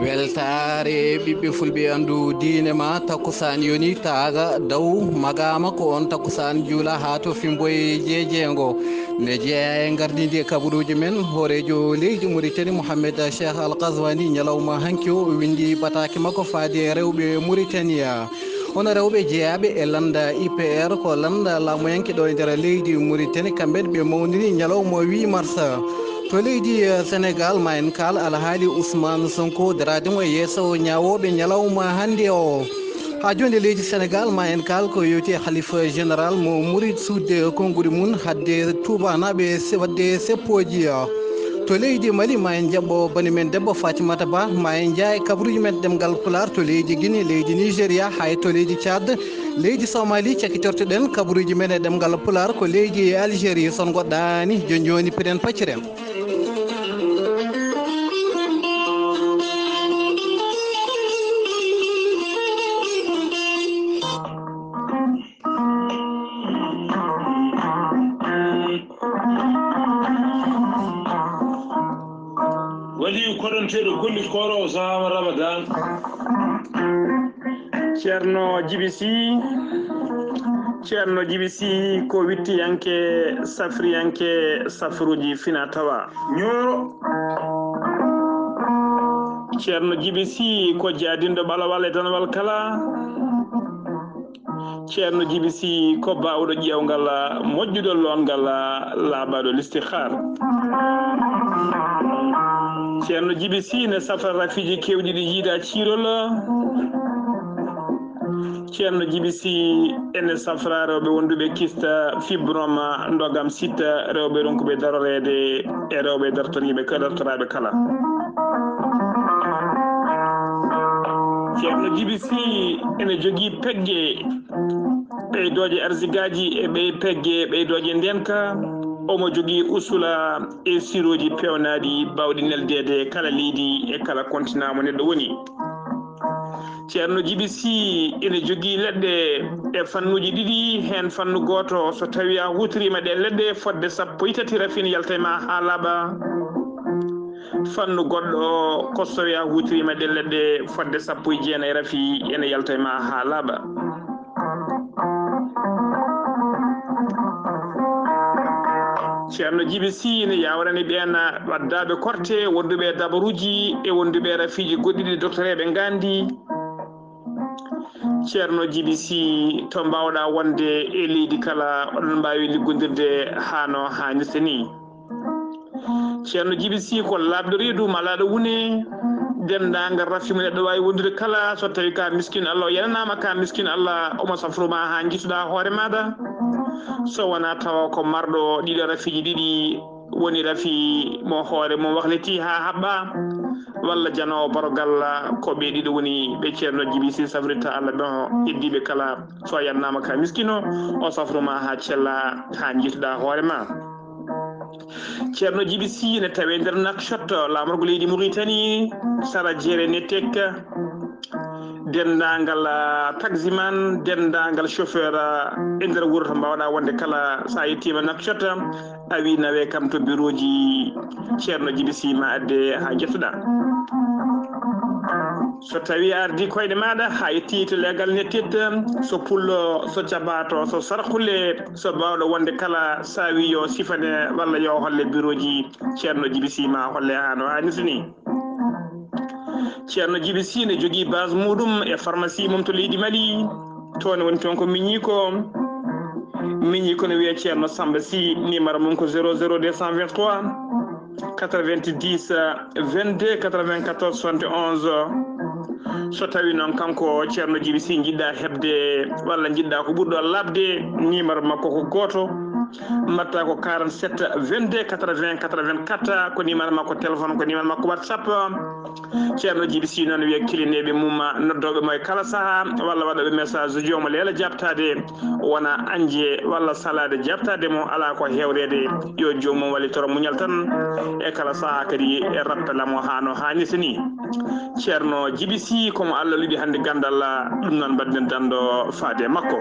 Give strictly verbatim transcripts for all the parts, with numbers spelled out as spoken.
Weltaare ɓiɓɓe fulɓe, anndu diine ma, takkusaan yoni taaga daw magaama, ko on takkusaan juula haa to fimboye jeejeengo. Ne jeeya e ngardiindi e kabaruuji men, hooreejo leydi Muritani Mohammed Cheikh Al Ghazwani ñalawma hanki o windi bataake makko faade e rewɓe Muritaniya. Hono rewɓe jeyaaɓe e lannda I P R, ko lannda laamuyanke ɗo e nder leydi Muritani, kamɓe ɓe mawnini ñalawma huit mars. To leydi, eh, Senegal, ma en kaal alhaali Ousmane Sonko daraade mo e yeeso ñaawooɓe ñalawma hannde o. Haa jooni leydi Senegal, ma en kaal ko yowti e Khalifa Général mo Murid suuɗde konnguɗi mum hadde tuubanaaɓe se-, waɗde seppooji. To leydi Mali, ma en jaɓɓo bani men debbo Fatimata Ba, ma en njaha e kabaruuji men ɗemngal Pulaar to leydi Guinée, leydi Nigeria, hay to leydi Tchad, leydi Somalie, cakkitortoɗen kabaruuji men e ɗemngal Pulaar ko leydi Algérie, son goɗɗaani. Jooni jooni, piɗen pacciren. Waliyu koɗonteeɗo golli kooroowo sahaaba Ramadan. Ceerno Jibi Sy, Ceerno Jibi Sy ko wittiyanke, safriyanke, safruuji fina tawa. Ñooro. Ceerno Jibi Sy ko jaadinɗo ɓalawal e danawal kala. Ceerno Jibi Sy ko baawɗo ƴeewngal, moƴƴuɗo loongal, laaɓaaɗo listikhar. Ceerno Jibi Sy ne safra rafiiji keewɗi ɗi jiidaa ciirol. Ceerno Jibi Sy ene safra rewɓe wonduɓe kista, fibrome, ndogam, sitta, rewɓe ronkuɓe daroreede e rewɓe dartoriiɓe ka-, dartoraaɓe kala. Ceerno Jibi Sy ene jogii pegge ɓeydooje arsigaaji e ɓey pegge ɓeydooje ndeenka. Omo jogii usula e sirooji peewnaaɗi baawɗi neldeede kala leydi e kala kontinaa mo neɗɗo woni. Ceerno Jibi Sy ene jogii leɗɗe e fannuuji ɗiɗi, heen fannu gooto, so tawii a huutoriima ɗeen leɗɗe fodde sappo e tati, rafi ene yalta e ma haa laaɓa. Fannu goɗɗo ko so tawii a huutoriima ɗeen leɗɗe fodde sappo e jeenayi, rafi ene yalta e ma haa laaɓa. Ceerno Jibi Sy ne yaawrani ɓeen waddaaɓe korte, wonduɓe e dabaruuji e wonduɓe e rafiiji goɗɗi ɗi doktoreeɓe ngaanndi. Ceerno Jibi Sy, to mbaawɗaa wonde e leydi kala, oɗon mbaawi liggondirde haa no haanirta nii. Ceerno Jibi Sy ko laaɓɗo reedu, malaaɗo wune, denndaangal rafi mo neɗɗo waawi wondude kala, so tawii ka miskin Allah, o yananaama ka miskin Allah, omo safru ma haa njiituɗaa hoore maaɗa. So wonaa tawa ko marɗo ɗiɗo rafiiji ɗiɗi, woni rafi mo hoore mum wahliti haa haɓɓa, walla janoowo barogal, ko ɓe ɗiɗo woni ɓe Ceerno Jibi Sy safrirta Allah, ɓe o heddiiɓe kala, so a yananaama ka miskino, o safru ma haa cella, haa njiituɗaa hoore ma. Ceerno Jibi Sy ne tawee nder Nouakchott, laamorgo leydi Mauritanie, sara jeere Netek. Denndaangal, ah, taximan, denndaangal chauffeur, ah, e nder wuro to mbaawɗaa wonde kala, so a yettiima Nouakchott, a wii nawee kam to birooji Ceerno Jibi Sy, ma adde haa njettuɗaa. So tawii a ardii koyɗe maaɗa haa yettii to leegal Netet, so Pullo, so Cabato, so Sarkule, so baawɗo wonde kala, so a wii yo sifane walla yo holle birooji Ceerno Jibi Sy, ma holle haa no haanirta nii. Ceerno Jibi Sy ne jogii base muuɗum e pharmacie mum to leydi Mali. Toon woni toon ko miñiiko. Miñiiko ne wiyee Ceerno Samba Sy, numéro mum ko zéro zéro deux cent vingt-trois, quatre-vingt-dix, vingt-deux, quatre-vingt-quatorze, soixante et onze. So tawii noon kanko Ceerno Jibi Sy njiɗɗaa heɓde walla njiɗɗaa ko ɓuri ɗo laaɓde, numéro makko ko gooto, Mbatta ko quarante-sept vingt-deux quatre-vingts quatre-vingt-quatre, ko numéro makko téléphone, ko numéro makko WhatsApp. Ceerno Jibi Si noon wiya kilineeɓe mum, noddooɓe mo e kala sahaa, walla waɗooɓe message uji, omo leela jaabtaade, wona añde walla salaade jaabtaade mo, alaa ko heewreede. Yo joomum wallitoro muñal tan, e kala sahaa kadi e rappel am o haa no haanirta ni. Ceerno Jibi Si, ko mo Allah luɓi hannde ganndal, ɗum noon mbaɗden danndo faade e makko.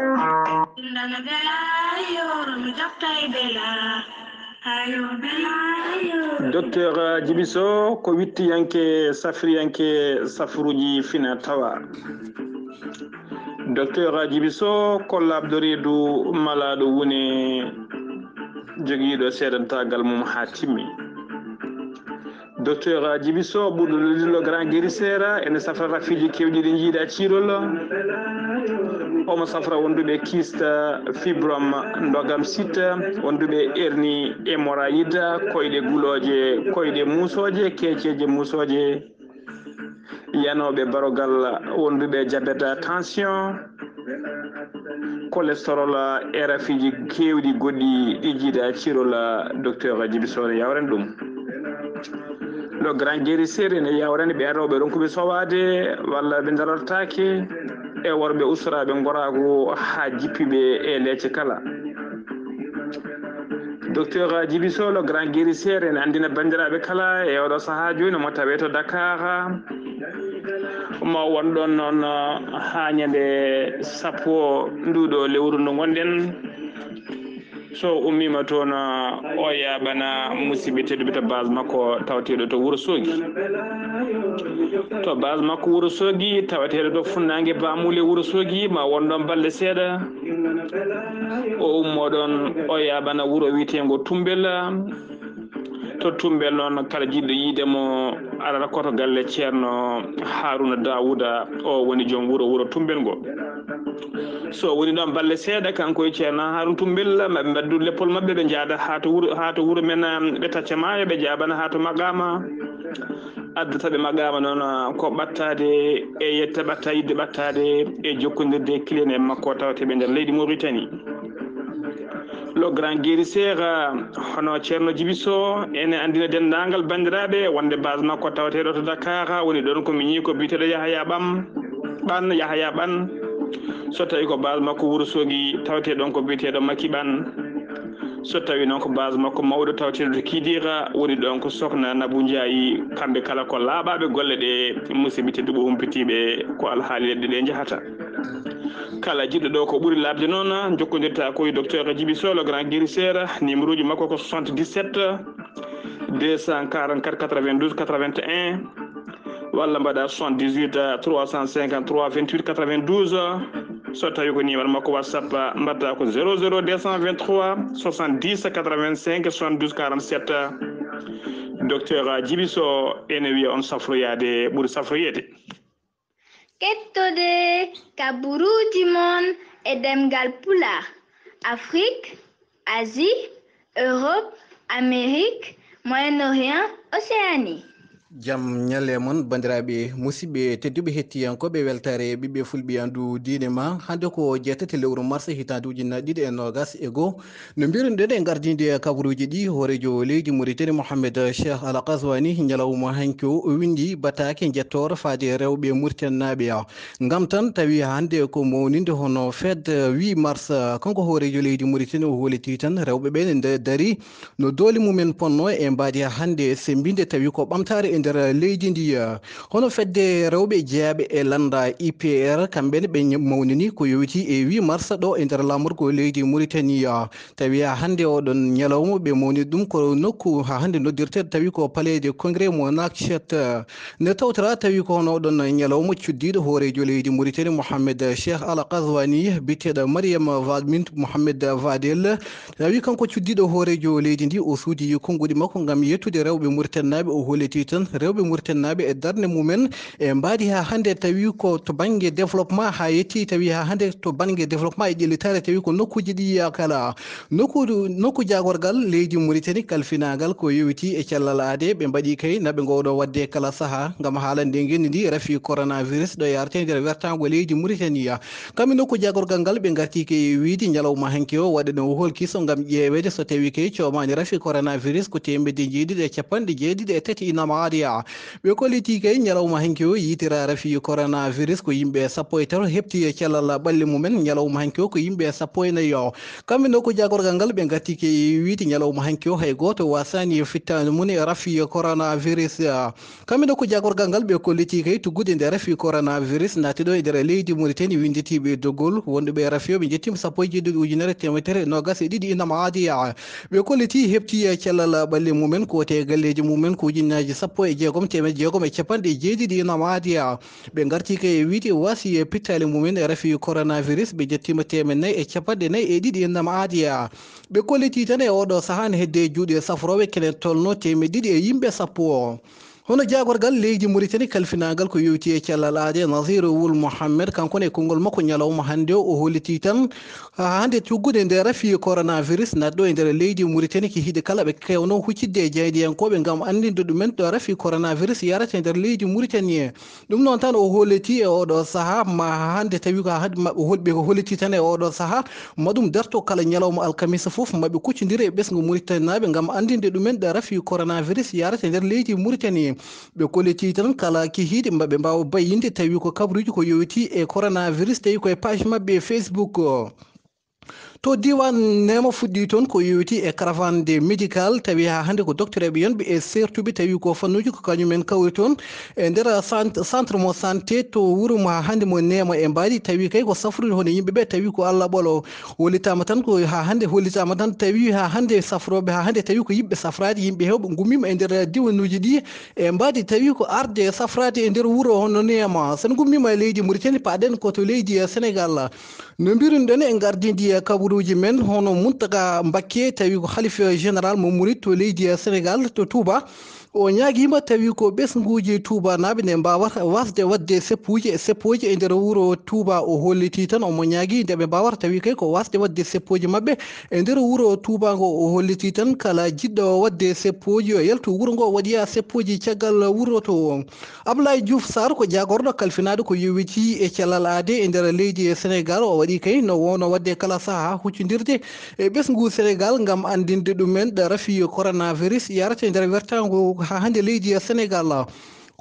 Docteur Jibi Sow ko wittiyanke, safriyanke safruuji fina tawa. Docteur Jibi Sow ko laaɓɗo reedu, malaaɗo wune, jogiiɗo seedantaagal mum haa timmi. Docteur Jibi Sow, ɓurɗo lullillo Grand Guérisseur, ene safra rafiiji keewɗi ɗi njiiɗa ciirol. Omo safra wonduɓe kyste, fibrome, ndogam site, wonduɓe hernie, hémorroïde, koyɗe gulooje, koyɗe muusooje, keeceeje muusooje, yanooɓe barogal, wonduɓe diabète, tension, cholestérol, e rafiiji keewɗi goɗɗi ɗi njiiɗa ciirol. Docteur Jibi Sow ne yawren ɗum. Le Grand Guérisseur ene yawrani ɓe rewɓe ronkuɓe sowaade walla ɓe darortaake, e worɓe ustoraaɓe ngoraagu haa jippiɓe e leece kala. Docteur Jibi Sow, le Grand Guérisseur, ene anndina banndiraaɓe kala e oɗo sahaa jooni, mo tawee to Dakar. Mo won ɗon noon haa ñande sappo nduɗo lewru ndu ngonɗen. So ummiima toon, o yaaɓana musidɓe tedduɓe to base makko tawateeɗo to Wuro Soogi. To base makko Wuro Soogi, tawateeɗo to funnaange Bamule Wuro Soogi, ma won ɗon balɗe seeɗa. O ummoo ɗon, o yaaɓana wuro wiyeteengo Tumbel. To Tumbel noon, kala jiɗɗo yiide mo, arata ko to galle Ceerno Haruna Dawuda, o woni joom wuro, wuro Tumbel ngo. So woni ɗon balɗe seeɗa, kanko e Ceerno Haruna Tumbel, maɓe mbaɗdu leppol maɓɓe, ɓe njaada haa to wuro, haa to wuro men, ɓe tacca maayo, ɓe jaabana haa to Maqama. Addata ɓe Maqama noon, ko ɓattaade e yetta ɓatta, yidde ɓattaade e jokkondirde e kilen en makko tawteeɓe nder leydi Mauritanie. Le Grand Guérisseur, hono Ceerno Jibi Sow, ene anndina denndaangal banndiraaɓe wonde base makko tawateeɗo to Dakar, woni ɗon ko miñi ko biyeteeɗo Yahaya Ɓam, Ɓan, Yahaya Ɓan. So tawi ko base makko Wuro Soogi, tawetee ɗon ko biyeteeɗo Maki Ɓan. So tawi noon ko base makko mawɗo tawateeɗo to Kidira, woni ɗon ko Sokna Nabou Ndiaye. Kamɓe kala ko laaɓaaɓe golle ɗe, musidɓe tedduɓe humpitiiɓe, ko alhaali leɗɗe ɗe njahata. Kala jiɗɗo ɗo ko ɓuri laaɓde noon, jokkondirta ko e Docteur Jibi Sow, le Grand Guérisseur, numéro ji makko ko soixante-dix-sept, deux cent quarante-quatre, quatre-vingt-douze, quatre-vingt-un, walla mbaɗa soixante-dix-huit, trois cent cinquante-trois, vingt-huit, quatre-vingt-douze. So tawi ko numéro makko WhatsApp, mbaɗta ko zéro zéro deux cent vingt-trois, soixante-dix, quatre-vingt-cinq, soixante-douze, quarante-sept. Docteur Jibi Sow ene wiya on safroyaade ɓuri safroyeede. Kettode kaburuuji mon e ɗemngal Pulaar, Afrik, Asie, Europe, Amérique, Moyen-Orient, Océanie. Jam ñalle mon, banndiraaɓe, musidɓe tedduɓe hettiyankooɓe weltaare ɓiɓɓe fulɓe anndu diine ma. Hannde ko jeetati lewru mars hitaande ujunnaji ɗiɗi e noogas e goo. No mbirunoɗen e gardinde kabaruuji ɗi, hooreejo leydi Mauritanie Mohamed Cheikh Al Ghazouani ñalawma hanki o, o winndi bataake njettoore faade rewɓe Mauritanie naaɓe. Ngam tan tawi hannde ko mawninde hono fête huit mars, kanko hooreejo leydi Mauritanie o holliti tan rewɓe ɓe ne nde-, darii no doole mumen ponno e mbaadi hannde semmbinde tawi ko ɓamtaare e nder leydi ndi. Hono fedde rewɓe jeyaaɓe e lannda I P R, kamɓe ne ɓe mawnini ko yowiti e huit mars ɗo e nder laamorgo leydi Mauritanie. Tawi haa hannde oɗon ñalawma ɓe mawni ɗum ko nokku haa hannde noddirteeɗo tawi ko Palais de Congrès mo Nouakchott. Nde tawtara tawi ko hono oɗon ñalawma cuddiiɗo hooreejo leydi Mauritanie Mohamed Cheikh Al Ghazouani, biyeteeɗo Mariam Va-, Mint Mohamed Vadel. Tawi kanko cuddiiɗo hooreejo leydi ndi, o suuɗi konnguɗi makko ngam yettude rewɓe Mauritanie naaɓe, o holliti tan rewɓe Muritaninaaɓe e darnde mumen e mbaadi haa hannde tawi ko to bannge développement haa yetti tawi haa hannde to bannge développement e ƴellitaare tawi ko nokkuuji ɗi kala. Nokku, nokku jaagorgal leydi Muritani kalfinaagal ko yowiti e cellal aade, ɓe mbaɗi kay naɓe ngooɗo waɗde kala sahaa ngam haalande ngenndi ndi rafi coronavirus ɗo yaarete nder wertaango leydi Muritani. Kamɓe nokku jaagorgal ngal ɓe ngarti kay e wiyde ñalawma hanki o waɗa ɗum holkiso ngam ƴeeweede so tawi kay coomaani rafi coronavirus ko teemedde jeeɗiɗi e capanɗe jeeɗiɗi e tati innama aade. Ɓe kolliti kay ñalawma hanki o yiytira rafi coronavirus ko yimɓe sappo e tato heɓti e cellal ɓalli mumen, ñalawma hanki o ko yimɓe sappo e nayo. Kamɓe nokku jaagorgal ngal ɓe ngarti kay e wiyde ñalawma hanki o hay gooto wasaani e fittaandu mum e rafi coronavirus. Kamɓe nokku jaagorgal ngal ɓe kolliti kay tuggude nde rafi coronavirus naati ɗo e nder leydi Muritani winnditiiɓe doggol wonduɓe e rafi o ɓe njettiima sappo e jeeɗiɗi ujunere teemedere noogas e ɗiɗi innama aade. Ɓe kolliti heɓti e cellal ɓalli mumen ko te galleeji mumen ko ujunnaaji sappo e jeegom teemedde jeegom e capanɗe jeeɗiɗi innama aade. Ɓe ngarti kay e wiyde waasi e pittaali mumen e rafi coronavirus ɓe njettiima teemedde nayi e capanɗe nayi e ɗiɗi innama aade. Ɓe kolliti tan e oɗo sahaa ne hedde juuɗe safrooɓe kene tolno teemedde ɗiɗi e yimɓe sappo. Hono jaagorgal leydi Muritani kalfinaagal ko yowiti e cellal aade, Nasir Wul Mohammed, kanko ne konngol makko ñalawma hannde o, o holliti tan haa hannde tuggude nde rafi coronavirus naatɗo e nder leydi Muritani ki hiɗe kala ɓe kewno huccidde e jaydiyankooɓe ngam anndinde ɗumen ɗo rafi coronavirus yarata e nder leydi Muritani. Ɗum noon tan o holliti e oɗo sahaa ma hannde tawi ko hannde ma, o hol-, ɓe holliti tan e oɗo sahaa ma ɗum darto kala ñalawma alkamisa fof ma ɓe kuccondire e ɓesngu Muritaninaaɓe ngam anndinde ɗumen ɗo rafi coronavirus yarata e nder leydi Muritani. Ɓe kolliti tan kala kihiiɗe ma ɓe mbaawa bayyinde tawi ko kabaruuji ko yowiti e coronavirus tawi ko e page maɓɓe e Facebook. To diiwaan Neema fuɗɗi toon ko yowiti e caravane de médical tawi haa hannde ko doctereeɓe yonɓe e seertuɓe tawi ko fannuuji ko kañumen kawri toon e nder cent-, centre mo santé to wuro mo haa hannde mo Neema e mbaadi tawi kay ko safrude hono yimɓe ɓe tawi ko Allah ɓolo. Hollitaama tan ko haa hannde hollitaama tan tawi haa hannde safrooɓe haa hannde tawi ko yimɓe safraade yimɓe heewɓe ngummiima e nder diiwanuuji ɗi e mbaadi tawi ko arde safraade e nder wuro hono Neema. So en ngummiima e leydi Muritani paaɗen ko to leydi Senegal. No mbirunoɗen en ngardini e kabaruuji men hono Muntaga Mbakke tawi ko halifa général mo Murit to leydi Senegal to Touba. O ñaagiima tawi ko ɓesnguuji tuubanaaɓe nde mbaawata waasde waɗde seppuuji e seppooji e nder wuro Tuuba. O holliti tan omo ñaagii nde ɓe mbaawata tawi kay ko waasde waɗde seppooji maɓɓe e nder wuro Tuuba ngo. O holliti tan kala jiɗɗo waɗde seppooji yo yaltu wuro ngo waɗoya seppooji caggal wuro to. Ablaye Diouf Sarr ko jaagorɗo kalfinaaɗo ko yowiti e cellal aade e nder leydi e Senegal. O waɗi kay no wowno waɗde kala sahaa huccondirde e ɓesngu Senegal ngam anndinde ɗumen ɗo rafi coronavirus yarata e nder wertaango haa hannde leydi e Senegal.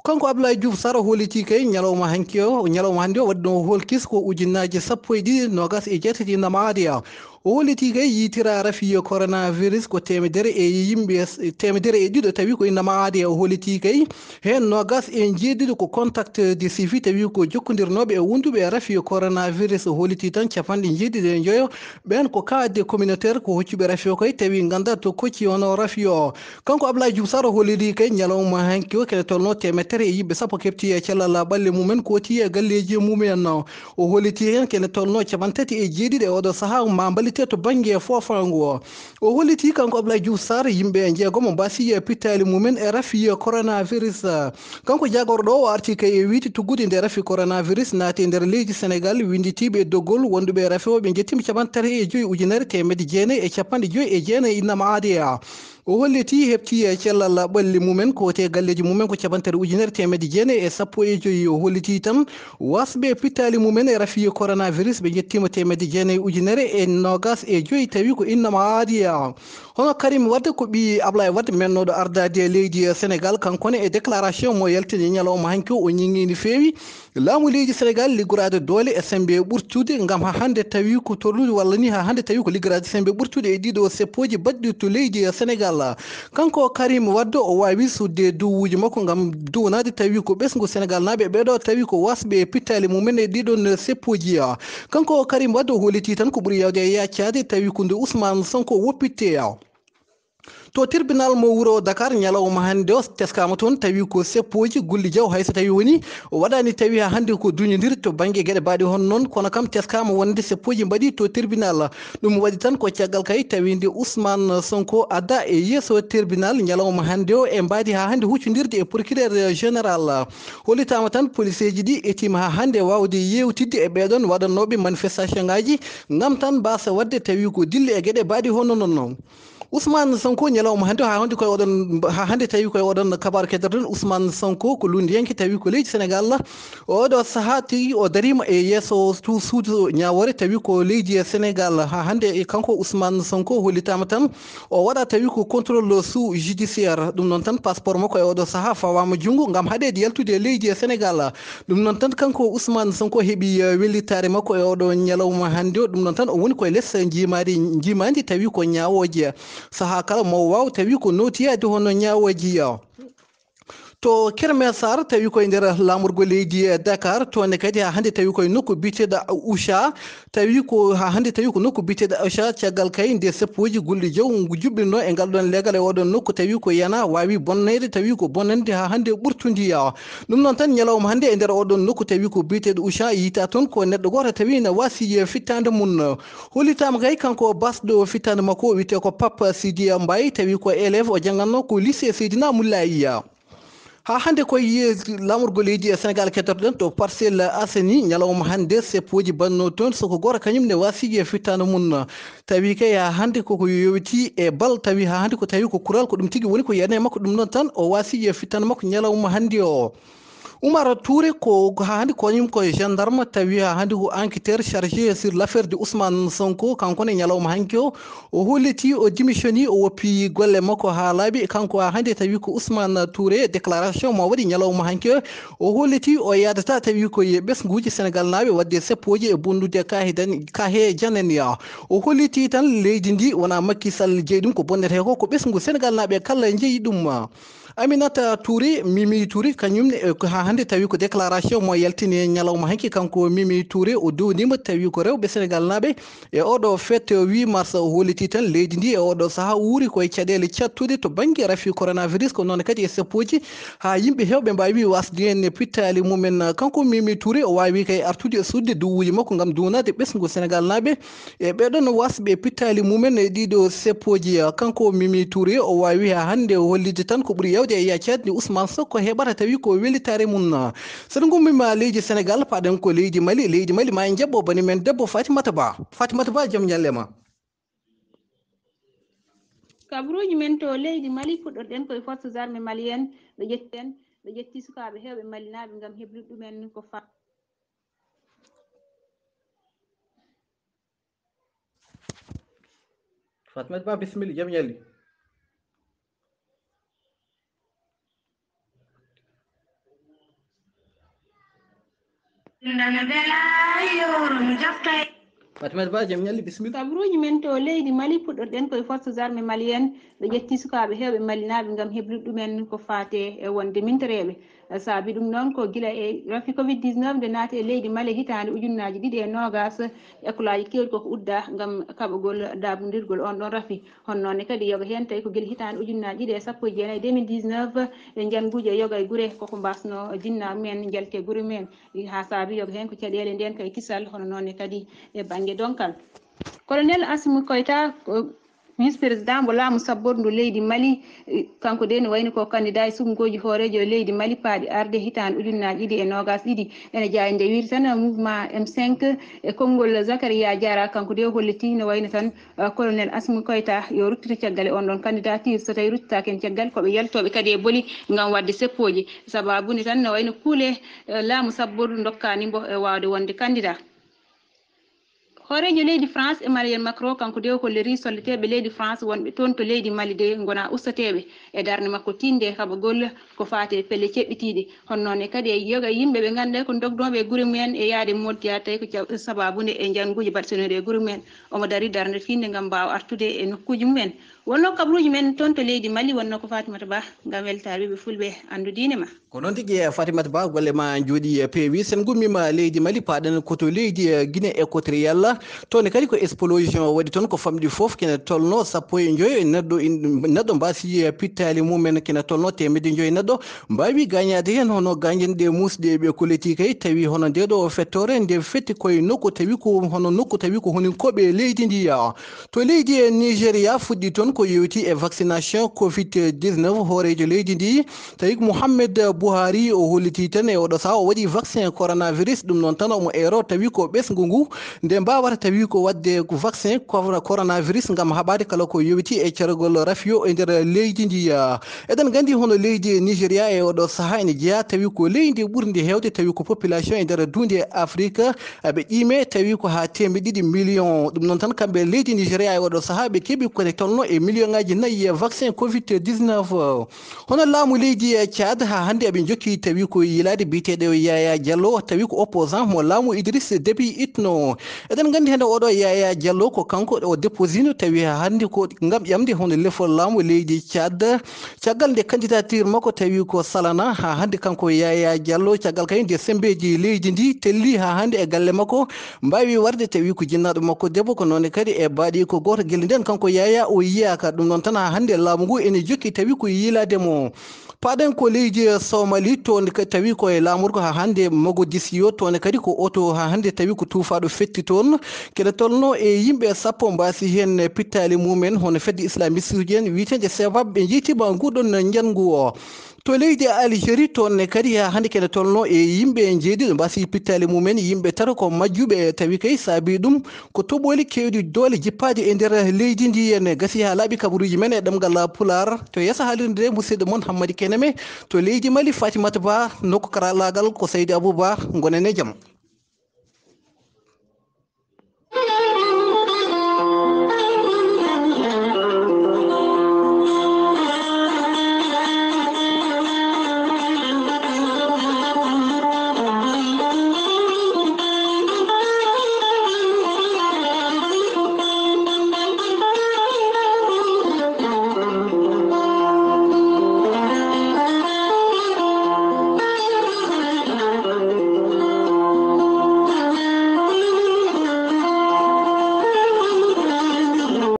Kanko Ablaye Diouf Sarr o holliti kay ñalawma hanki o, ñalawma hannde o waɗi ɗon holkis ko ujunnaaji sappo e ɗiɗi noogas e jeetati innama aade. O holliti kay yiytira rafi coronavirus ko teemedere e yimɓe, teemedere e ɗiɗo tawi ko innama aade. O holliti kay heen noogas e jeeɗiɗo ko contact de suivi tawi ko jokkondirnooɓe e wonduɓe e rafi coronavirus. O holliti tan capanɗe jeeɗiɗi e njoyo ɓeen ko cas de communautaire ko hoccuɓe rafi o kay tawi nganndaa to kocci hono rafi o. Kanko Ablaye Diouf Sarr o holliti kay ñalawma hanki o kene tolno teemedere e yimɓe sappo keɓti e cellal ɓalli mumen kooti e galleeji mumen. O holliti heen kene tolno capanɗe tati e jeeɗiɗi e oɗo sahaa ma mballite to bannge foofaango. O holliti kanko Ablaye Diouf Sarr yimɓe e jeegomo mbasi e pittaali mumen e rafi coronavirus. Kanko jaagorɗo o arti kay e wiyde tuggude nde rafi coronavirus naati e nder leydi Senegal winnditiiɓe e doggol wonduɓe e rafi o ɓe njettiima capanɗe tati e joyi ujunere teemedde jeenayi e capanɗe joyi e jeenayi innama aade. O holliti heɓti e cellal ɓalli mumen ko te galleeji mumen ko capanɗe tati ujunere teemedde jeenayi e sappo e joyi. O holliti tan wasɓe pittaali mumen e rafi coronavirus ɓe njettiima teemedde jeenayi ujunere e noogas e joyi tawi ko innama aade. Hono Karim Wade ko ɓii Ablaye Wade mennooɗo ardaade leydi Senegal, kanko ne e déclaration mo yaltini ñalawma hanki o, o ñiŋŋii no feewi laamu leydi Senegal liggoraade doole e semmbe ɓurtude ngam haa hannde tawi ko torlude walla ni haa hannde tawi ko liggoraade semmbe ɓurtude e ɗiɗo seppooji baɗɗi to leydi Senegal. Kanko Karim Wade o waawi sudde duwuuji makko ngam duwanaade tawi ko ɓesngu Senegal naaɓe ɓeeɗo tawi ko wasɓe e pittaali mumen e ɗiɗon seppooji. Kanko Karim Wade o holliti tan ko ɓuri yawde e yaccaade tawi ko nde Ousmane Sonko woppitte. To tribunal mo wuro Dakar, ñalawma hannde o, teskaama toon tawi ko seppooji Gulli Jaw, hay so tawi woni o waɗaani tawi haa hannde ko duñondir to bannge geɗe baaɗe hono noon, kono kam teskaama wonde seppooji mbaɗi to tribunal. Ɗum waɗi tan ko caggal kay tawi nde Ousmane Sonko adda e yeeso tribunal ñalawma hannde o e mbaadi haa hannde huccondirde e procureur général. Hollitaama tan policeeji ɗi etiima haa hannde waawde yeewtidde e ɓeeɗoon waɗannooɓe manifestation ngam tan mbaasa waɗde tawi ko dille e geɗe baaɗe hono noon. Ousmane Sonko ñalawma hannde, haa hannde koye oɗon, haa hannde tawi koye oɗon kabaaru keddorɗen, Ousmane Sonko ko lunndiyanke tawi ko leydi Sénégal. Oɗo sahaa tigi o dariima e yeeso tu-, suudu ñaawoore tawi ko leydi e Sénégal. Haa hannde e kanko Ousmane Sonko hollitaama tan o waɗa tawi ko contrôle sous judiciaire. Ɗum noon tan passeport makko e oɗo sahaa fawaama junngo ngam haɗeede yaltude e leydi e Sénégal. Ɗum noon tan kanko Ousmane Sonko heɓi, eh, wellitaare makko e oɗo ñalawma hannde o. Ɗum noon tan o woni koye les njiimaari, njiimaandi tawi ko ñaawooje. Sahaa kala mo waaw tawi ko nootiyaade hono ñaawooje. To Kermesar tawi koye nder laamorgo leydi, eh, Dakar, toon ne kadi haa hannde tawi koye nokku biyeteeɗo Oucha, tawi ko haa hannde tawi ko nokku biyeteeɗo Oucha, caggal kay nde seppooji Gulli Jaw ngu juɓɓinno e ngal ɗoon leegal e oɗon nokku tawi ko yana waawi bonneede, tawi ko bonande haa hannde ɓurtundi. Ɗum noon tan ñalawma hannde e nder oɗon nokku tawi ko biyeteeɗo Oucha yiytaa toon ko neɗɗo gooto tawi na waasi fittaande mum. Hollitaama kay kanko basɗo fittaande makko wiyetee ko Pape Sidiya Mbaye tawi ko élève o janngannoo ko lycée Seydina Moulaye. Haa hannde koye laamorgo leydi e Sénégal kettotoɗen to Parcelles Assainies, ñalawma hannde seppooji mbaɗnoo toon, soko gooto kañum ne waasi e fittaandu mum. Tawi kay haa hannde koko yowitii e bal, tawi haa hannde ko tawi ko kural, ko ɗum tigi woni ko yanee makko, ɗum noon tan o waasi e fittaandu makko ñalawma hannde o. Oumar Touré ko haa hannde ko kañum ko gendarme, tawi haa hannde ko enquêteur chargé sur l'affaire de Ousmane Sonko, kanko ne ñalawma hanki o, o hollitii, o démissionnii, o woppi golle makko haa laaɓi. Kanko haa hannde tawi ko Ousmane Touré, déclaration mo waɗi ñalawma hanki o, o hollitii o yaadata tawi ko e ɓesnguuji Sénégal naaɓe waɗde seppooji e bonnude kaahe dan-, kaahe janani. O hollitii tan leydi ndi wonaa Macky Sall jeyi ɗum, ko bonnetee ko, ko ɓesngu Sénégal naaɓe kala njeyi ɗum. Aminata Touré, Mimi Touré, kañum ne, eh, ko haa hannde tawi ko déclaration mo yaltini e ñalawma hanki kanko Mimi Touré, o duwndiima tawi ko rewɓe Sénégal naaɓe e oɗo fête huit mars, o hollitii tan leydi ndi e oɗo sahaa wuuri koye caɗeele cattuɗe to bannge rafi coronavirus, ko noon kadi e seppooji haa yimɓe heewɓe mbaawi wasde heen pittaali mumen. Kanko Mimi Touré o waawi kay artude e sudde duwuuji makko ngam duwnaade ɓesngu Sénégal naaɓe e ɓeeɗoon wasɓe pittaali mumen e ɗiɗo seppooji. Kanko Mimi Touré o waawi haa hannde o hollitde tan ko ɓuri yawde e yaccaade nde Ousmane Sonko heɓata tawi ko wellitaare mum. So en ngummiima leydi Sénégal, paɗen ko leydi Mali. Leydi Mali ma en njaɓɓo bani men debbo Fatimata Ba. Fatimata Ba, jam ñalle ma. Kabruuji men to leydi Mali, puɗɗorɗen koye forces armées maliennes, ɓe ƴetti en, ɓe ƴetti sukaaɓe heewɓe malinaaɓe ngam heblude ɗumen ko fa- Fatmata Ba, bisimilla, jam ñalli. Fatmata Ba, jam ñalli, bisimilla. Kabruuji men to leydi Mali, puɗɗorɗen koye forces armées maliennes, ɓe ƴetti sukaaɓe heewɓe malinaaɓe ngam heblude ɗumen ko faate e wonde mintoreeɓe. Saabi ɗum noon ko gila e rafi covid dix-neuf nde naati e leydi Mali hitaande ujunnaaji ɗiɗi e noogaas, ekolaaji keewɗi koko udda ngam kaɓagol daabundirgol on ɗon rafi. Hono noon ne kadi yoga heen tawi ko gila hitaande ujunnaaji ɗiɗi e sappo e jeenayi, deux mille dix-neuf, e njannguuji e yoga e gure koko mbasno jinnaaɓe men njalte gure men. Haa saabi yoga heen ko caɗeele ndeen kay kisal, hono noon ne kadi e bannge donkal. Colonel Assimi Koïta ko vice président mo laamu sabbordu leydi Mali, eh, kanko de ne wayno ko candidat e sukngooji hooreejo leydi Mali paaɗi arde hitaande ujunnaaji ɗiɗi e noogaas ɗiɗi. Ene jeyaa nde wiiri tan mouvement M cinq e konngol Zakaria Diarra, kanko de hollitii ne wayno tan, eh, colonel Assimi Koïta yo ruttito caggal e on ɗon candidature. So tawi ruttitaaki heen caggal, ko ɓe yaltooɓe kadi e boli ngam waɗde seppooji. Sabaabu nde tan ne wayno kuule, eh, laamu sabbordu ndokkaani mbo e waawde wonde candidat. Hooreejo leydi France, Emmanuel Macron, kanko de o hollirii soldateeɓe leydi France wonɓe toon to leydi Mali de ngonaa ustateeɓe e darnde makko tiiɗnde e kaɓagol ko faati e pelle ceɓɓitiiɗe. Hono noon ne kadi e yoga e yimɓe ɓe ngannduɗaa ko dognooɓe e gure mumen e yahde moƴƴa, tawi ko ca-, sabaabu nde e njannguuji baɗɗinooɗi e gure mumen. Omo darii darnde tiiɗnde ngam mbaawa artude e nokkuuji mumen. Wonnoo kabruuji men toon to leydi Mali, wonnoo ko Fatimata Ba ngam weltaare ɓiɓɓe fulɓe. Anndu diine ma. Ko noon tigi, eh, Fatimata Ba, golle ma njooɗi, eh, peewi. Sen ngummiima leydi Mali, paaɗen ko to leydi, eh, Guinée Équatoriale. Toon ne kadi ko explosion waɗi toon, ko famɗi fof kene tolno sappo e njoyo e neɗɗo in-, neɗɗo mbaasi, eh, pittaali mumen kene tolno teemedde njoyo neɗɗo mbaawi gaañaade heen, hono gaañen ɗe muusɗe ɓe kolliti kay, tawi hono nde ɗo fettoore nde fetti koye nokku tawi ko hono nokku tawi ko honinkooɓe leydi ndi. To leydi e Nigeria fuɗɗi toon ko yowiti e vaccination covid dix-neuf, hooreejo leydi ndi, tawi ko Mohamed Buhari, o holliti tan e oɗo saha o waɗi vaccin coronavirus, ɗum noon tan omo eero tawi ko ɓesngu ngu nde mbawata tawi ko waɗde ko vaccin cor-, coronavirus ngam haɓaade kala ko yowiti e cargol rafiyo e nder leydi ndi. Eɗen nganndi hono leydi Nigeria e oɗo saha ene jeyaa tawi ko leydi ɓurndi heewde tawi ko population e nder duunde Afrique, aɓe qiime tawi ko haa teemedde ɗiɗi million. Ɗum noon tan kamɓe leydi Nigeria e oɗo saha ɓe keɓi ko tolno e million ngaji nayi vaccin covid dix-neuf. Hono laamu leydi e Tchad haa hannde aɓe njokki tawi ko yiilaade biyeteeɗo Yaya Diallo, tawi ko opposant mo laamu Idriss Déby Itno. Eɗen nganndi hannde oɗo Yaya Diallo ko kanko o déposino tawi haa hannde ko ngam ƴamde hono lefol laamu leydi Tchad. Caggal nde candidature makko tawi ko salana haa hannde kanko Yaya Diallo, caggal kay nde sembeeji leydi ndi telli haa hannde e galle makko, mbaawi warde tawi ko jinnaaɗo makko debbo, ko noon kadi e baaɗi ko gooto gelle nden kanko Yaya o yiyaaka. Ɗum noon tan haa hannde laamu ngu ene jokki tawi ko yiilaade mo. Paaɗen ko leydi Somali, toon ka-, tawi ko e laamorgo haa hannde Mogadiscio, toon kadi ko oto haa hannde tawi ko tuufaaɗo fetti toon. Kene tolno e yimɓe sappo mbaasi heen pittaali mumen, hono fedde islamiste uji en wiyeteende Shabab ɓe njeytiima nguɗon njanngu o. To leydi Algérie, toon ne kadi haa hannde kene tolno e yimɓe njeeɗiɗo mbaasi pittaali mumen, yimɓe tato ko majjuɓe, tawi kay saabi ɗum ko toɓooli keewɗi doole jippaaji e nder leydi ndi. En gasi haa laaɓi kabaruuji men e ɗemngal Pulaar. To yeeso haalirde nde, musidɗo mon Hammadi Keneme. To leydi Mali, Fatimata Ba, nokku karallaagal ko Seydi Abou Ba. Ngonen e jam.